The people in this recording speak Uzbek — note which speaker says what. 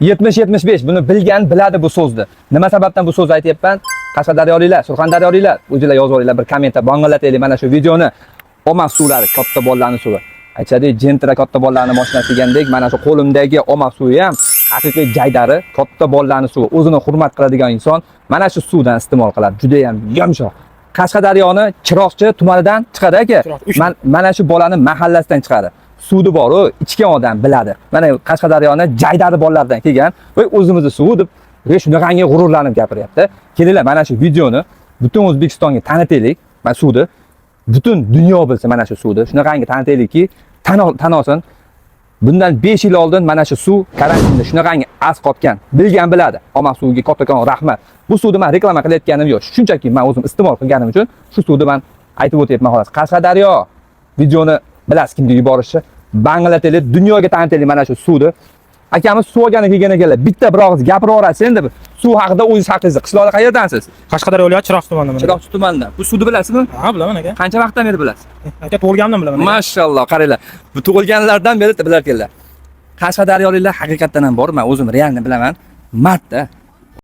Speaker 1: 70-75, buni bilgan biladi bu so'zni. Nima sababdan bu so'zni aytyapman? Qashqadaryoliklar, Surxondaryoliklar, o'zinglar yozib olinglar bir kommentda, bang'illataylik mana shu videoni. Omaq suvlari, katta bolalarning suvi. Aytishadi, Gentra katta bolalarning mashinasi degandek, mana shu qo'limdagi omaq suvi ham haqiqiy jaydari, katta bolalarning suvi. O'zini hurmat qiladigan inson mana shu suvdan iste'mol qiladi. Juda ham yumshoq. Qashqadaryoni Chiroqchi tumanidan chiqadi aka.
Speaker 2: Chiroqchi.
Speaker 1: Mana shu bolani mahallasidan chiqadi. Suvni boru ichgan odam biladi. Mana Qashqadaryoni jaydari bolalardan kelgan va o'zimizni suvi deb va shunaqangi g'ururlanib gapiryapti. Kelinglar, mana shu videoni butun O'zbekistonga tanitaylik. Mana suvni butun dunyo bilsa, mana shu suvni shunaqangi tanitaylikki, tan olsin. Bundan 5 yil oldin mana shu suv karantinda shunaqangi as qotgan. Bilgan biladi. Omaq suviga kattakon rahmat. Bu suvni men reklama qilayotganim yo'q. Shunchaki men o'zim iste'mol qilganim uchun shu suvni men aytib o'tyapman xolos. Qashqadaryo, videoni bilasiz kimga yuborishni. Banglataylik, dunyoga tanitaylik mana shu suvni. Akamiz suv olgani kelgan ekanlar. Bitta bir og'iz gapirib yuborasiz endi suv haqida, o'zingiz haqingizda. Qishloqda qayerdansiz?
Speaker 2: Qashqadaryo viloyati, Chiroqchi tumanidan.
Speaker 1: Chiroqchi tumanidan. Bu suvni bilasizmi?
Speaker 2: Ha, bilaman aka.
Speaker 1: Qancha vaqtdan beri bilasiz?
Speaker 2: Aka, tug'ilganimdan bilaman aka.
Speaker 1: Mashalloh, qaranglar. Bu tug'ilganlardan beri bilar ekanlar. Qashqadaryoliklar haqiqatdan ham bor, men o'zim реально bilaman. Mardda.